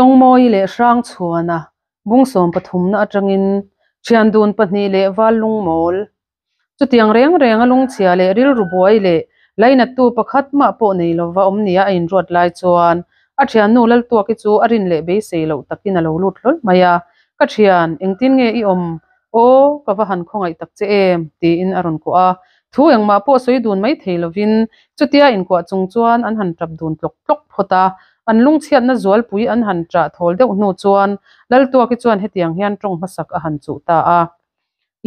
Chawngmawii leh Hrangchhuana bung sawmpathumna atangin thian dun pahnih leh val lungmawl. Chutiang reng renga lungchhia leh rilru buai leh lainattu pakhat mah pawh nei lova awm nia a inruat lai chuan a thiannu Laltuaki chu a rin leh beisei loh takin a lo lut hlawl mai a, Ka thian, engtin nge i awm? Aw, ka va han khawngaih tak che em? tiin a rawn kuah a. Thu engmah pawh sawi dun mai thei lovin chutia inkuah chung chuan an han tap dun tlawk tlawk phawt a. An lungchhiatna zualpui an han ṭah thawl deuh hnu chuan Laltuaki chuan hetiang hian ṭawng hmasak a han chuh ta a.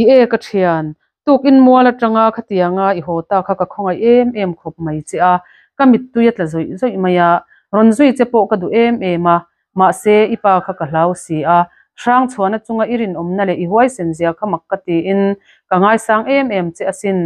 I e ka ṭhian, tukin mual aṭanga khatianga i haw ta kha ka khawngaih em em khawp mai che a, ka mittui a tla zawih zawih mai a, rawn zui che pawh ka duh em em a, mahse i pa kha ka hlau si a, Hrangchhuana chunga i rinawmna leh i huaisen zia kha mak ka tiin ka ngaisang em em che asin.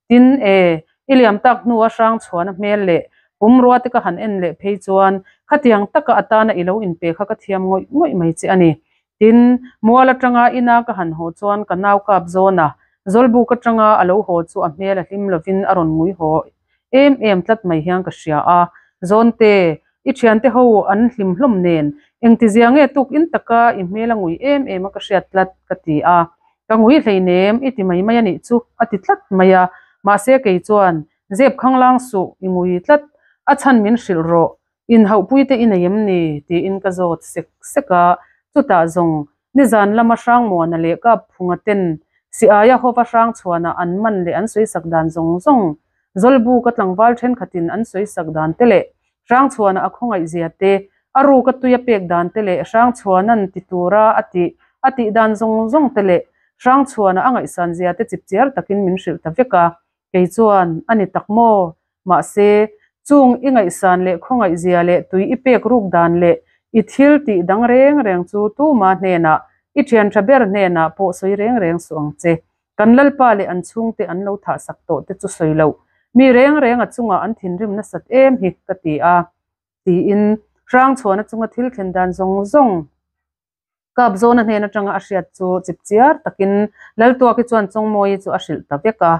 Tin e, i liam tak hnua Hrangchhuana hmel leh pumrua te ka han en leh phei chuan khatiang taka atana i lo inpe kha ka thiam ngawih ngawih mai che a ni. Tin, mual atanga ina ka han haw chuan ka nau kap zawn a, Zawlbuk atanga a lo haw chu a hmel a hlim lovin a rawn ngui haw em em tlat mai hian ka hria a. Zawnte, i thiante ho an hlim hlawm nen, engtizia nge tuk in taka i hmel a ngui em em a ka hriat tlat, ka ti a. Ka ngui hleinem i ti mai mai a nih chu, a ti tlat mai a. Mahse kei chuan, Zep khanglang suh, i ngui tlat, a chhan min hrilh rawh, Inhauhpuite i nei em ni? tiin ka zawt sek sek a, chutah zawng nizan lama Hrangmuana leh Kapphunga ten Siaia hova Hrangchhuana an man leh an sawisak dan zawng zawng, Zawlbuka tlangval thenkhatin an sawisak dan te leh Hrangchhuana a khawngaihzia te, a ruka tui a pek dan te leh Hrangchhuana'n ti tura a tih a tih dan zawng zawng te leh Hrangchhuana a ngaihsanzia te chipchiar takin min hrilh ta vek a. Kei chuan, A ni tak maw? Mahse, chung i ngaihsan leh khawngaihzia leh tui i pek ruk dan leh i thil tih dang reng reng chu tuma hnenah, i thian tha ber hnenah pawh sawi reng reng suh ang che. Kan Lalpa leh an chhungte an lo thahsak tawh te chu sawi loh. Mi reng reng a chungah an thinrim nasat em hi, ka ti a, tiin Hrangchhuana chunga thil thlen dan zawng zawng. Kapzawna hnen atanga a hriat chu chipchiar takin Laltuaki chuan Chawngmawii chu a hrilh ta vek a.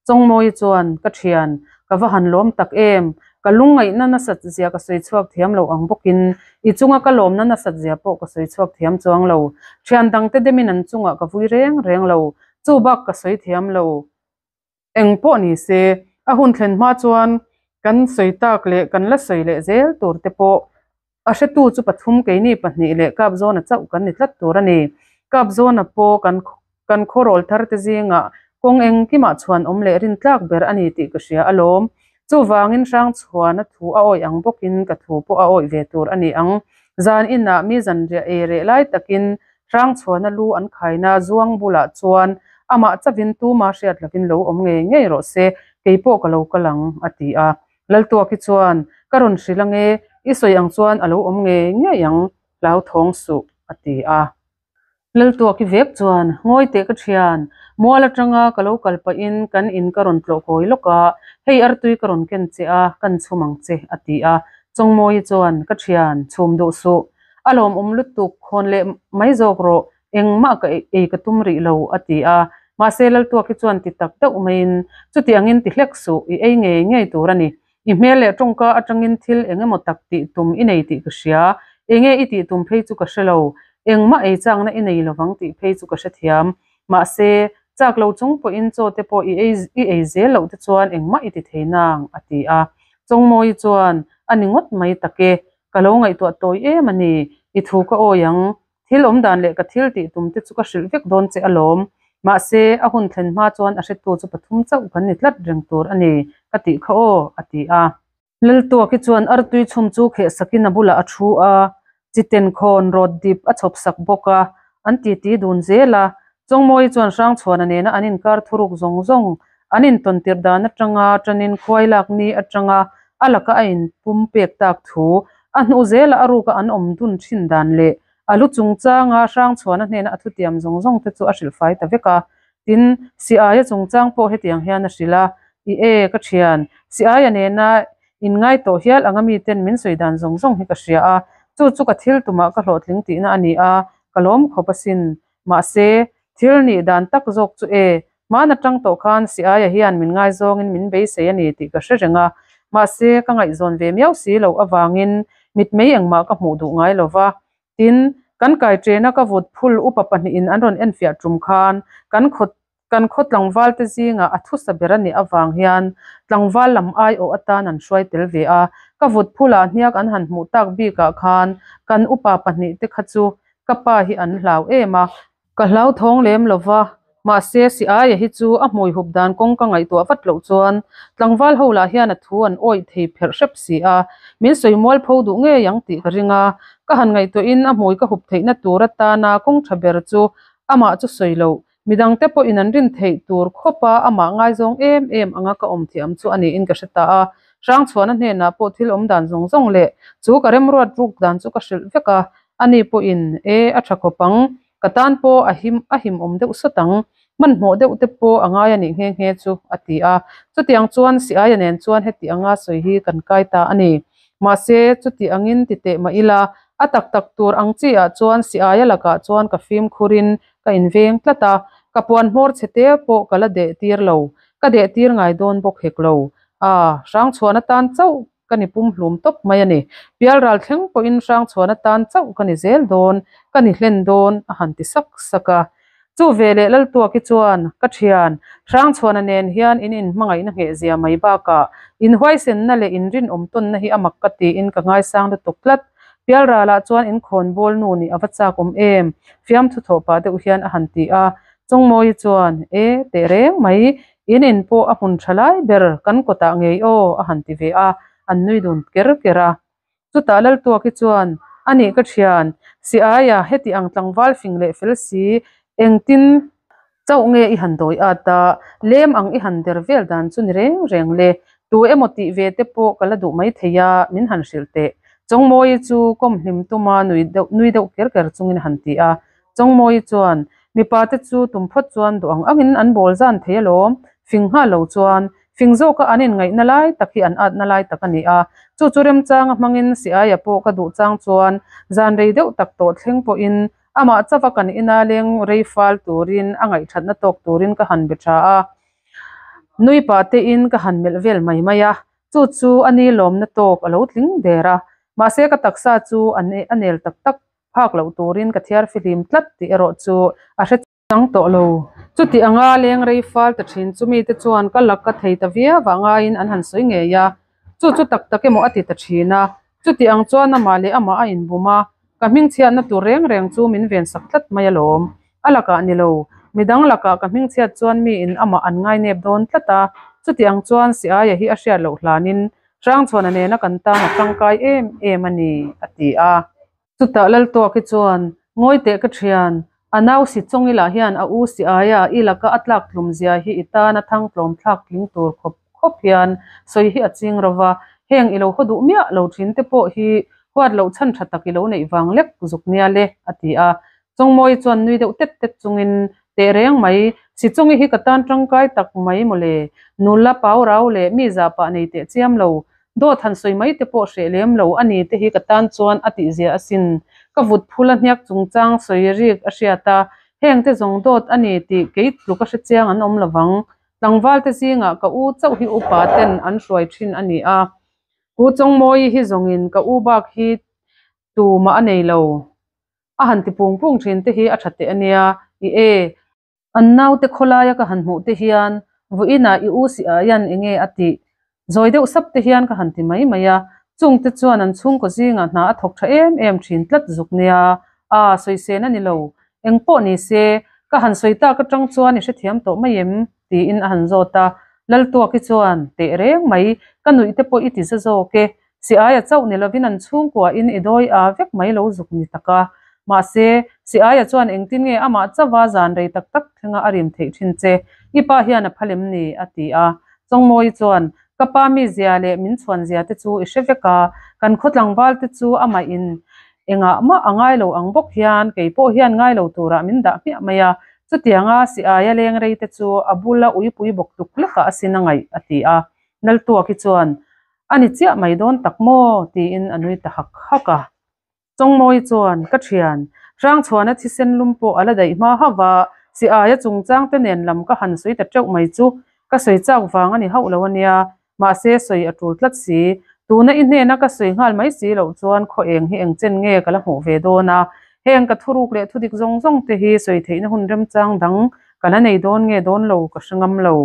Chawngmawii chuan, Ka thian, ka va han lawm tak em? Ka lungngaihna nasat zia ka sawi chhuak thiam lo ang bawkin i chunga ka lawmna nasat zia pawh ka sawi chhuak thiam chuang lo. Thian dangte demin an chungah ka vui reng reng lo. Chu bak ka sawi thiam lo. Eng pawh ni se, a hun thlen hma chuan kan sawi tak leh kan la sawi leh zel tur te pawh a hretu chu pathum keini pahnih leh Kapzawna chauh kan ni tlat tur a ni. Kapzawna pawh kan kan khawrawl thar te zingah kawng engkimah chhuan awm leh rintlak ber a ni tih ka hria alawm. Chuvangin Hrangchhuana thu a awih ang bawkin ka thu pawh a awih ve tur a ni ang. Zan inah mi zanriah ei reh lai takin Hrangchhuana lu an khaina zuang bulah chuan amah chavin tuma hriat lovin lo awm ngei ngei rawh se, kei pawh ka lo kal ang, a ti a. Laltuaki chuan, Ka rawn hrilh ange, i sawi ang chuan a lo awm ngei ngei ang, hlauthawng suh, a ti a. Laltuaki vek chuan, Ngawi teh ka thian, mual atanga ka lo kal pahin kan in ka rawn tlawh kawi lawk a, hei artui ka rawn ken che a, kan chhum ang che, a ti a. Chawngmawii chuan, Ka thian, chhum duh suh, A lawmawm lutuk, khawn leh mai zawk rawh, engmah ka ei ka tum rih lo, a ti a. Mahse Laltuaki chuan ti tak deuh maiin, Chuti angin ti hlek suh, i ei ngei ngei tur a ni. I hmel leh tawngka atangin thil eng emaw tak tih tum i nei tih ka hria, enge i tih tum phei chu ka hre lo, engmah ei chakna i nei lovang tih phei chu ka hrethiam. Mahse, chak lo chung pawhin chaw te pawh i ei i ei zel loh te chuan engmah i ti thei nang, a ti a. Chawngmawii chuan, A ni ngawt mai tak e, Ka lo ngaihtuah tawi em a ni, i thu ka awi ang. Thil awm dan leh ka thil tih tum te chu ka hrilh vek dawn che alawm. Mahse, a hun thlen hma chuan a hretu chu pathum chauh kan ni tlat reng tur a ni, ka tih kha aw, a ti a. Laltuaki chuan artui chhum chu kheh sakin a bulah a thu a, chiten khawn rawt dip a chhawp sak bawk a, an titi dun zel a. Chawngmawii chuan Hrangchhuana nena an inkar thuruk zawng zawng an intawn tirh dan atanga tanin khuai lak ni atanga a laka a inpum pek tak thu a hnuh zela a ruka an awm dun thin dan leh a lu chungchanga Hrangchhuana hnena a thutiam zawng zawng te chu a hrilh fai ta vek a. Tin, Siaia chungchang pawh hetiang hian a hrilh a, I e, ka thian, Siaia nena inngai tawh hial anga miten min sawi dan zawng zawng hi ka hria a, chu chu ka thil tumah ka hlawhtling tihna a ni a, ka lawm khawp asin. Mahse, thil nih dan tak zawk chu e, hman atang tawh khan Siaia hian min ngaizawngin min beisei a ni tih ka hre reng a. Mahse, ka ngaihzawn ve miau si loh avangin mitmei engmah ka hmuh duh ngai lo va. Tin, kan kaiṭena ka vut phul upa pahnihin an rawn enfiah ṭum khan kan khaw kan khaw tlangvalte zingah a thusa ber a nih avang hian tlangval lam aiawh atan an hruai tel ve a. Ka vut phulah hniak an han hmuh tak bikah khan kan upa pahnihte kha chu ka pa hi an hlau em a. Ka hlauthawng lem lo va, mahse si aia hi chu a hmui hup dan kawng ka ngaihtuah vat loh chuan tlangval ho lah hian a thu an awih thei pherh hrep si a, min sawi mualpho duh ngei ang tih ka ring a. Ka han ngaihtuahin a hmui ka hup theihna tur atana kawng tha ber chu amah chu sawi loh, midangte pawhin an rin theih tur khawpa amah ngaizawng em em anga ka awm thiam chu a niin ka hre ta a. Hrangchhuana hnenah pawh thil awm dan zawng zawng leh chu ka remruat ruk dan chu ka hrilh vek a, ani pawhin e a tha khawp ang, Ka tan pawh a him a himawm deuh sawt ang, hmanhmawh deuh te pawh a ngai a nih nghe nghe chu, a ti a. Chutiang chuan Siaia nen chuan heti anga sawi hi kan kai ta a ni. Mahse, chuti angin ti teh mah ila, a tak tak tur ang chi ah chuan Siaia lakah chuan ka fimkhurin ka inveng tlat a, ka puan hmawr chhe te pawh ka la deh tir lo, ka deh tir ngai dawn bawk hek lo. A, Hrangchhuan atan chauh ka ni pumhlum tawp mai a ni. Pialral thleng pawhin Hrangchhuan atan chauh ka ni zel dawn, ka ni hlen dawn, a han ti sak sak a. Chu veleh Laltuaki chuan, Ka thian, Hrangchhuana nen hian in inhmangaihna nghehzia mai bakah inhuaisenna leh inrinawm tawnna hi a mak ka tiin ka ngaisang lutuk tlat. Pialralah chuan inkhawnbawl nu nih a va chak awm em? Fiamthu thawh pah deuh hian a han ti a. Chawngmawii chuan, E, teh reng mai, In in pawh a hmun tha lai ber kan kawtah ngei aw a han ti ve a, an nui dun ker ker a. Chutah Laltuaki chuan, A nih ka thian, si aia heti ang tlangval fing leh fel si, engtin chauh nge i han dawi at a, lem ang i han der vel dan chu ni reng reng le, tu emaw tih ve te pawh ka la duh mai thei a, min han hrilh teh. Chawngmawii chu kawm hlim tuma nui deuh nui deuh ker ker chungin a han ti a. Chawngmawii chuan, Mipa te chu tum phawt chuan duh ang angin an bawl zan thei alawm, fing nghal lo chuan. Fing zawka an inngaihna lai tak hi an atna lai tak a ni a. Chu chu remchanga hmangin Siaia pawh ka duh chang chuan zan rei deuh tak tawh thleng pawhin amah chauha kan ina leng rei fal turin a ngaihthatna tawk turin ka han be tha a. Nui pah tein ka han melh vel mai mai a. Chu chu a ni lawmna tawk a lo tling der a. Mahse ka taksa chu a nel tak tak phak loh turin ka thiar fihlim tlat tih erawh chu a hre chang tawh lo. Chuti anga leng rei fal ta thin chu mite chuan ka lak ka thei ta viau vah ngaiin an han sawi ngei a, chu chu tak tak emaw a ti ta thin a. Chuti ang chuan amah leh amah a inbum a, ka hmingchhiatna tur reng reng chu min vensak tlat mai alawm. A lakah ni lo, midang lakah ka hmingchhiat chuan miin amah an ngainep dawn tlat a, chuti ang chuan Siaia hi a hriat loh hlanin Hrangchhuana nena kan tan a tangkai em em a ni, a ti a. Chutah Laltuaki chuan, Ngawi teh ka thian, a nau si chawng ilah hian a u si aia i laka a tlak tlum zia hi i tana thang tlawm thlak tling tur khawp khawp hian sawi hi a ching ro va, heng i lo haw duh miah lo thin te pawh hi huat loh chhan tha tak i lo neih vang lek zuk nia le, a ti a. Chawngmawii chuan nui deuh tet tet chungin, Teh reng mai, si chungi hi ka tan tangkai tak mai mawle, nula pau rau leh mi zah pah nei teh chiam lo, dawt han sawi mai te pawh hreh lem lo a ni te hi ka tan chuan a tih zia asin. Ka vut phul a hniak chungchang sawi rik a hriat a, heng te zawng dawt a ni tih kei tluk a hre chiang an awm lovang. Tlangval te zingah ka u chauh hi upa ten an hruai thin a ni a, Ku Chawngmawii hi zawngin ka u bak hi tumah a nei lo. A han ti pung pung thin te hi a tha teh a nia, i e. An naute khawlaia ka han hmuh te hian vawiinah i u si aian enge a tih zawi deuh sap te hian ka han ti mai mai a, chung te chuan an chhungkaw zingah hna a thawk tha em em thin tlat zuk nia, aa sawi sen a ni lo, eng pawh ni se, ka han sawi tak atang chuan i hrethiam tawh mai em? tiin a han zawt a, Laltuaki chuan teh reng mai, ka nuih te pawh i ti za zawk e, Si aia chauh ni lovin an chhungkua in i dawi a vek mai lo zuk ni tak a. Mahse, si aia chuan engtin nge amah chauha zan rei tak tak thlenga a rim theih thin che? I pa hian a phal em ni? a ti a. Chawngmawii chuan, Ka pa mizia leh min chhuanzia te chu i hre vek a, kan khaw tlangval te chu amah in engah mah a ngai lo ang bawk hian kei pawh hian ngai lo turah min dah hmiah mai a. Chutianga si aia leng rei te chu a bula uipui bawk tluk lekah a sin a ngaih, a ti a. Naltuaki chuan, A ni chiah mai dawn tak maw? tiin a nui ta hak hak a. Chawngmawii chuan, Ka thian, Hrangchhuana thisen lum pawh a la daih hma hauh a, si aia chungchang te nen lam ka han sawi ta teuh mai chu ka sawi chak vang a ni hauh lo a nia, mahse sawi a tul tlat si. Tuna i hnena ka sawi nghal mai si loh chuan khaw eng hi eng chen nge ka la hmuh ve dawn a, heng ka thuruk leh thudik zawng zawng te hi sawi theihna hun remchang dang ka la nei dawn nge dawn lo ka hre ngam lo.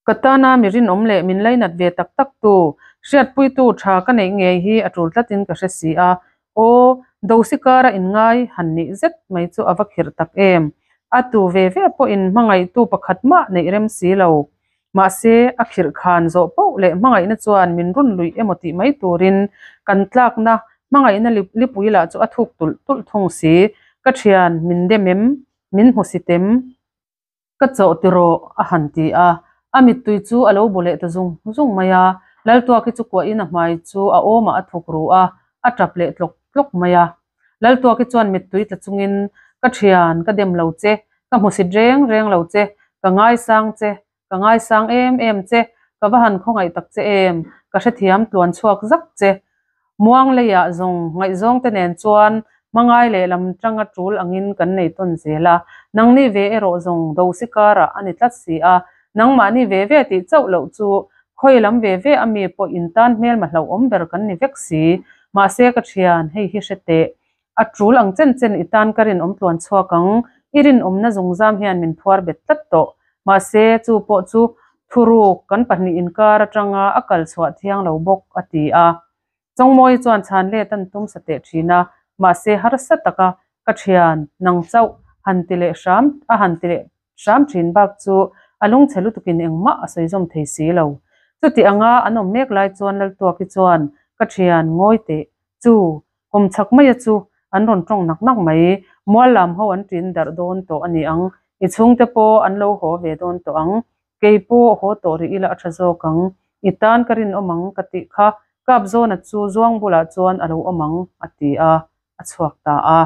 Ka tana mi rinawm leh min lainat ve tak tak tu, hriatpuitu tha ka neih ngei hi a tul tlatin ka hre si a. Aw, Dosi kara inngai han nih zet mai chu a va khirh tak em! A tu ve ve pawhin hmangaihtu pakhat mah neih rem si lo. Mahse, a khirh khan zawh poh leh hmangaihna chuan min run luih emaw tih mai turin kan tlakna hmangaihna lipui lah chu a thuk tulh tulh thung si. Ka thian, min dem em? Min hmu si tem? Ka chawh tiraw? a han ti a, a mittui chu a lo bu leh ta zung zung mai a. Laltuaki chu kuahin a hmai chu a awmah a thuk ru a, a tap leh tlawk tlawk mai a. Laltuaki chuan mittui tla chungin, Ka thian, ka dem lo che, ka hmusit reng reng lo che, ka ngaisang che, ka ngaisang em em che, ka va han khawngaih tak che em, ka hrethiam tluan chhuak zak che. Muang leiah zawng ngaihzawngte nen chuan hmangai leh lam tanga tul angin kan nei tawn zel a, nangni ve erawh zawng dosi karah a ni tlat si a, nangmahni ve ve tih chauh loh chu khawi lam ve ve a mi pawh in tan hmelma hlauhawm ber kan ni vek si. Mahse ka thian, hei hi hre teh. A tul ang chen chen i tan ka rinawm tluan chhuak ang, i rinawmna zungzam hian min phuar bet tlat tawh. Mahse, chu pawh chu thuruk kan pahnih inkar atanga a kal chhuah thiang lo bawk, a ti a. Chawngmawii chuan chhan let an tum sa teh thin a, mahse harsa taka ka thian nang chauh han ti leh hram a han ti leh hram thin bak chu a lungchhe lutukin engmah a sawi zawm thei si lo. Chuti anga an awm mek lai chuan Laltuaki chuan ka thian ngawi teh chu Kum chhak maia chu an rawn tawng nak nak mai. Mual lam ho an ṭin darh dawn tawh a ni ang. I chhungte pawh an lo haw ve dawn tawh ang. Kei pawh haw tawh rih ila a ṭha zawk ang. I tan ka rinawm ang ka tih kha Kapzawna chu zuang bulah chuan a lo awm ang a ti a, a chhuak ta a.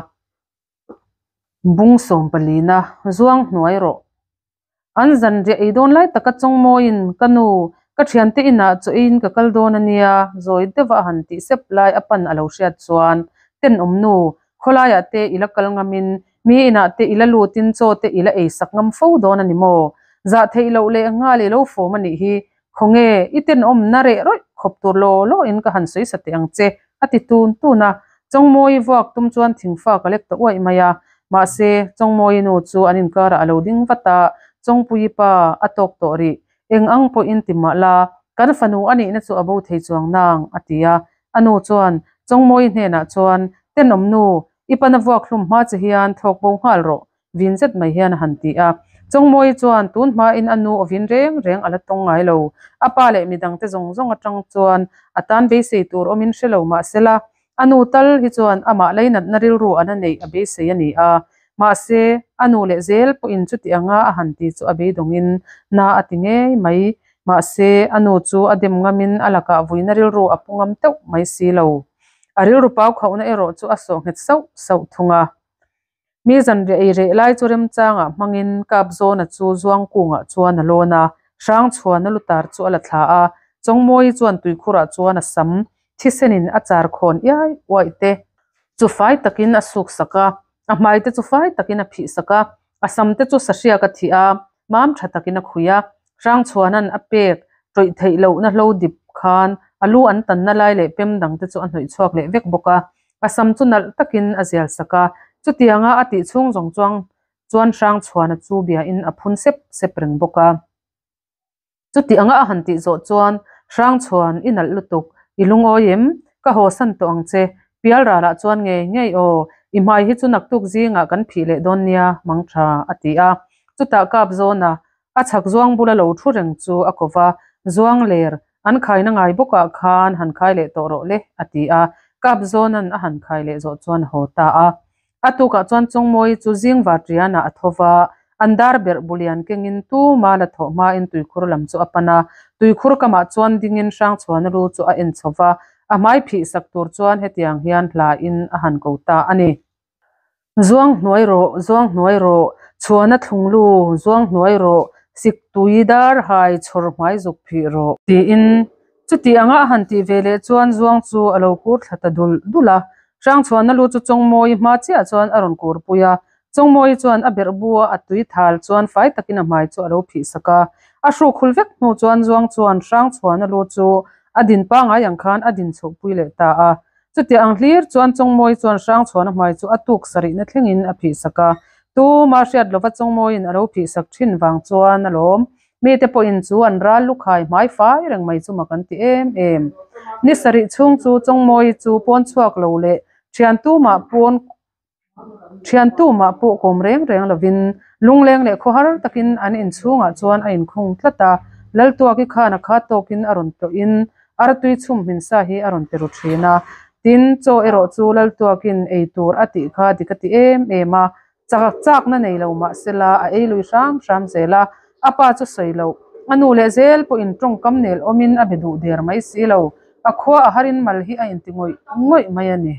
Bung sawmpalina zuang hnuai rawh. An zanriah ei dawn lai taka Chawngmawiin, Ka nu, ka thiante inah chaw eiin ka kal dawn a nia, zawi deuha a han tih sep lai a pan a lo hriat chuan, Tenawm nu, khawlaiah te i la kal ngamin, mi inah te i la lutin chaw te i la ei sak ngam fo dawn a ni maw? Zah theih loh leh nghal i lo fawm a nih hi, khawnge i tenawmna reh rawih khawp tur law lawin ka han sawi sa teh ang che, a ti tun tun a. Chawngmawii vuak tum chuan thingfa ka lek ta uaih mai a. Mahse, Chawngmawii nu chu an inkarah a lo ding vat a, Chawngpuii pa a tawk tawh rih. Eng ang pawhin ti mah la, kan fanu a nihna chu a bo thei chuang nang, a ti a. A nu chuan Chawngmawii hnenah chuan, Tenawm nu, i pana vuak hlum hma che hian thlawk bo nghal rawh, Vin zet mai hian a han ti a. Chawngmawii chuan tun hmain a nu aw vin reng reng a la tawng ngai lo. A pa leh midangte zawng zawng atang chuan a tan beisei tur awmin hre lo mah sela, a nu tal hi chuan amah leinatna rilru a la neih a beisei a ni a. Mahse, a nu leh zel pawhin chuti anga a han ti chu a beidawngin na a ti ngei mai. Mahse, a nu chu a dem ngamin a lakah vuina rilru a pu ngam teuh mai si lo. A rilru pau khauhna erawh chu a sawh nghet sauh sauh thung a. Mi zanriah ei reh lai chu remchangah hmangin Kapzawna chu Zuangkungah chuan a lawn a, Hrangchhuana lutar chu a la thla a, Chawngmawii chuan tuikhurah chuan a sam thisenin a char khawn iai uaih te chu fai takin a suk sak a, a hmai te chu fai takin a phih sak a, a sam te chu sahriak a thih a, mam tha takin a khuih a, Hrangchhuana'n a pek tawih theih lohna hlo dip khan a lu an tanna lai leh pem dang te chu a hnawih chhuak leh vek bawk a, a sam chu nalh takin a zial sak a, chutianga a tih chhung zawng chuang chuan Hrangchhuana chu biain a phun sep sep reng bawk a. Chuti anga a han tih zawh chuan Hrangchhuan i nalh lutuk, i lungawi em? Ka haw san tawh ang che, pial ralah chuan ngei ngei aw, i hmai hi chu naktuk zingah kan phih leh dawn nia, mang tha, a ti a. Chutah kap zawna A chhak zuang bula lo thu reng chu a ko va, Zuang ler, an khaina ngai bawkah khan han khai leh tawh rawh le, a ti a. Kap zawnan a han khai leh zawh chuan a haw ta a. A tukah chuan Chawngmawii chu zing varṭianah a tho va, an dar berh bulian kengin tuma la thawh hmain tuikhur lam chu a pan a. Tuikhur kamah chuan dingin Hrangchhuana lu chu a en chho va, a hmai phih sak tur chuan hetiang hian hlain a han ko ta a ni. Zuang hnuai rawh, zuang hnuai rawh, chhuana thlung lu, zuang hnuai rawh, sik tui dar hai chhawr hmai zuk phih rawh. Tiin chuti anga a han tih ve leh chuan zuang chu a lo kur thla ta dul dul a. Hrangchhuana lu chu Chawngmawii hma chiah chuan a rawn kur pui a. Chawngmawii chuan a berh bu a, a tui thal chuan fai takin a hmai chu a lo phih sak a. A hruk hul vek hnu chuan zuang chuan Hrangchhuana lu chu A din pangai ang khan a din chhohpui leh ta a. Chutiang ang hlir chuan Chawngmawii chuan Hrangchhuana hmai chu a tuk sarihna thlengin a phihsak a. Tuma hriat lova Chawngmawiin a lo phihsak thin vang chuan a lawm. Mite pawhin chu an ral lukhai hmai fai reng mai chu mak an ti em em. Ni sarih chhung chu Chawngmawii chu pawn chhuak lo leh thian tumah pawn Thian tumah pawh kawm reng reng lovin lungleng leh khawhar takin an inchhungah chuan a inkhung tlat a, Laltuaki khan a khat tawkin a rawn tlawhin artui chhum hmin sa hi a rawn pe ru thin a. Tin, chaw erawh chu Laltuakin ei tur a tih kha dik a ti em em a, chak chakna nei lo mah sela a ei lui hram hram zel a, a pa chu sawi loh, a nu leh zel pawhin tawngkam nel awmin a be duh der mai si lo, a khua a harin mal hi a inti ngawih ngawih mai a ni.